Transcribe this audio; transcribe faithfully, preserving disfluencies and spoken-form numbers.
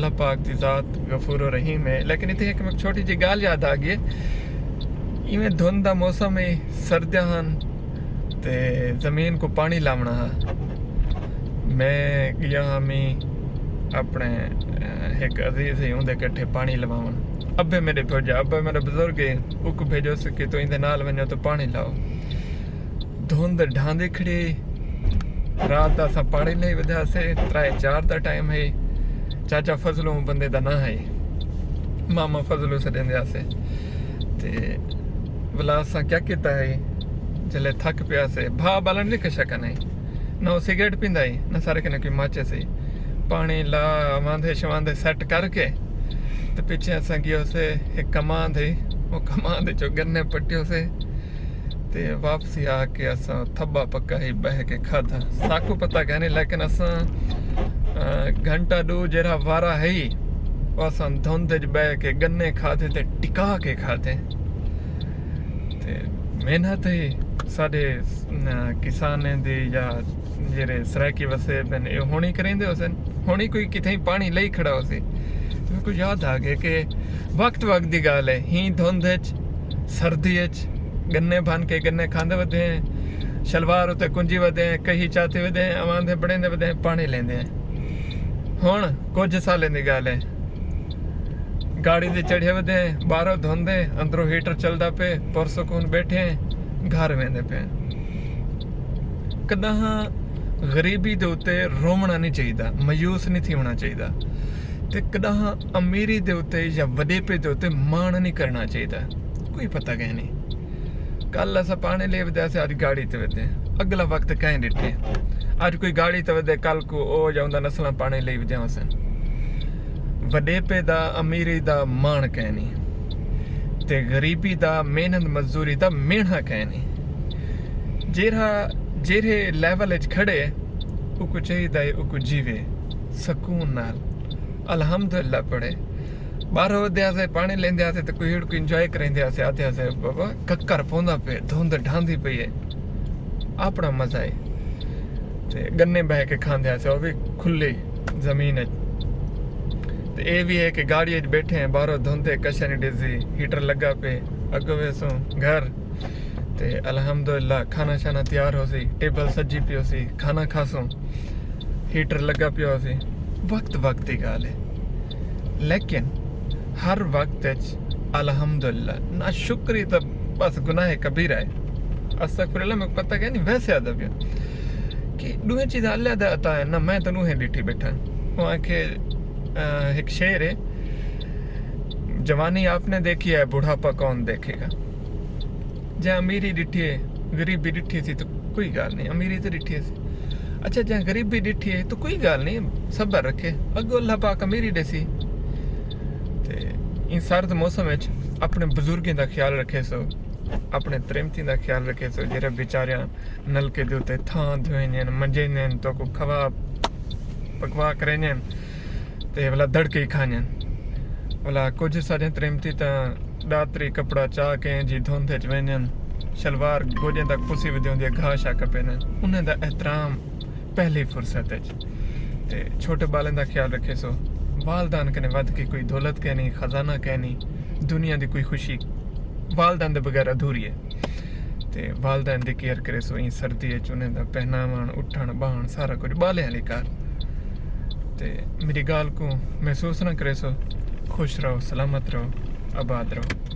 اللہ پاک دی ذات غفور و رحیم ہے۔ لیکن اتنے ایک میں چھوٹی جی گال یاد آ گئی ہے۔ ایویں دھند دا موسم ہے، سردیاں ہن تے زمین کو پانی لاونا ہا۔ میں گیا ہاں میں اپنے ایک عزیز ہے، اندے کٹھے پانی لواون۔ ابے میرے بھوجا، ابا میرا بزرگ ہے، اک بھیجو سکے تو اندے نال ونجو تو پانی لاؤ۔ دھند ڈھاندی کھڑی، رات دا اساں پانی لئی ودیا سے، ترائے چار دا ٹائم ہے۔ چاچا فضلوں بندے دا ناں ہے، ماما فضلوں سڈیندے آسے۔ تے ولا اساں کیا کیتا ہے، جلے تھک پیا سے، بھا بالن نہیں کشا کنے، نہ وہ سگریٹ پیندا ہے، نہ سارے کنے کوئی ماچس ہے۔ پانی لا، واندھے شواندھے سیٹ کر کے تے پچھے اساں گیو سے ایک کماند ہے، وہ کماند چو گنے پٹیو سے۔ تے واپسی آ کے اساں تھبا پکا ہی بہہ کے کھادا۔ ساکو پتہ کہنے، لیکن اساں گھنٹہ ڈو جیرا وارا ہی، وہ اساں دھند وچ بہہ کے گنے کھادے تے ٹکا کے کھادے۔ تے محنت ہے سارے کسانیں دی یا جیرے سرائیکی وسے بن، یہ ہونی کریندے ہو سن، ہونی کوئی کتھیں پانی لئی کھڑا ہو سی۔ تو میرے کو یاد آ گیا کہ وقت وقت دی گال ہے، ہی دھند وچ، سردی وچ گنے بھن کے گنے کھاندے ودے ہیں، شلوار اتے کنجی ودے ہیں، کہی چاتے ودے ہیں، اواندے بڑیندے ودے ہیں، پانی لیندے ہیں۔ ہن کچھ سالیں دی گال ہے، گاڑی دے چڑھے ودے ہیں، باہروں دھوندے، اندروں ہیٹر چلدا پے، پرسکون بیٹھے ہیں، گھر ویندے پے ہیں۔ کداں غریبی دے اتے روونا نہیں چاہیدا، مایوس نہیں تھیونا چاہیدا، تے کداں امیری دے اتے یا وڈیپے دے اتے ماݨ نہیں کرنا چاہیدا۔ کوئی پتہ کہیں نہیں۔ کل اساں پاݨی لے ودے سے، اج گاڑی تے ودے، اگلا وقت کہیں ڈٹھے۔ اج کوئی گاڑی تے ودے، کل کو او یا اوندا نسلاں پاݨی لے ودے ہوسن۔ وڈیپے دا، امیری دا ماݨ کہیں نہیں، تے غریبی دا، محنت مزدوری دا مینڑھا کہیں نہیں۔ جیرھا، جیرھے لیول اچ کھڑے، اوکوں چاہیدا ہے اوکوں جیوے سکون نال، الحمدللہ پڑھے۔ باہروں ودے ہاسے، پاݨی لیندے ہاسے تے کوئی ہیڑ کوئی انجوائے کریندے ہاسے، آہدے ہاسے، "بابا، ککر پوندا پئے، دھند ڈھاندی پئی ہے، اپݨا مزہ ہے۔" تے گنے بہہ کے کھاندے ہاسے، او وی کھلی زمین اچ۔ تے اے وی ہے کہ گاڑی اچ بیٹھے ہیں، باہروں دھند ہے، کشا نہیں ڈیزی، ہیٹر لگا پئے، اگوں ویسوں گھر۔ تے الحمدللہ کھانا شانا تیار ہوسی، ٹیبل سجی پئی ہوسی، کھانا کھاسوں، ہیٹر لگا پیا ہوسی۔ وقت وقت دی گال ہے، لیکن ہر وقت اچ الحمدللہ ناشکری تاں بس گناہ کبیرہ ہے۔ استغفر اللہ، میکوں پتہ کہیں نہیں، ویسے آہدا پیا کہ ݙوہیں چیزاں اللہ دا عطا ہے نا، میں تاں ݙوہیں ݙٹھی بیٹھا۔ او آکھے، آ، ہک شعر ہے، "جوانی آپ نے دیکھی ہے، بڑھاپا کون دیکھے گا۔" جے امیری ݙٹھی ہے، غریبی ݙٹھی سی تو کوئی ڳالھ نہیں، امیری تے ݙٹھی سی۔ اچھا، جے غریبی ݙٹھی ہے تو کوئی ڳالھ نہیں، صبر رکھے، اڳوں اللہ پاک امیری ݙیسی۔ تے ایں سرد موسم وچ اپݨے بزرگیں دا خیال رکھے سو، اپݨے تریمتیں دا خیال رکھے سو، جیرھے بیچاریاں نلکے دے اتے تھاں دھویندین، منجیندین، توکوں کھوا پکوا کریندین۔ تے ولا دڑکے ہی کھانجن۔ ولا کجھ ساݙے تریمتی تاں ݙاتری کپڑا چا کے جی دھند اچ ویندن، شلوار گوݙیں تک پسی ودی ہوندی ہے، گھاہ شاہ کپیندن۔ انہیں دا احترام پہلی فرصت اچ۔ تے چھوٹے ٻالیں دا خیال رکھے سو۔ والدین کنے ودھ کے کوئی دولت کینی، خزانہ کینی، دنیا دی کوئی خوشی والدین دے بغیر ادھوری ہے۔ تے والدین دی کیئر کریسو، ایں سردی اچ انہیں دا پہناوݨ، اٹھݨ، ٻہݨ، سارا کجھ ٻالیں آلی کار۔ تے میری ڳالھ کوں محسوس نہ کریسو۔ خوش رہو، سلامت رہو، آباد رہو۔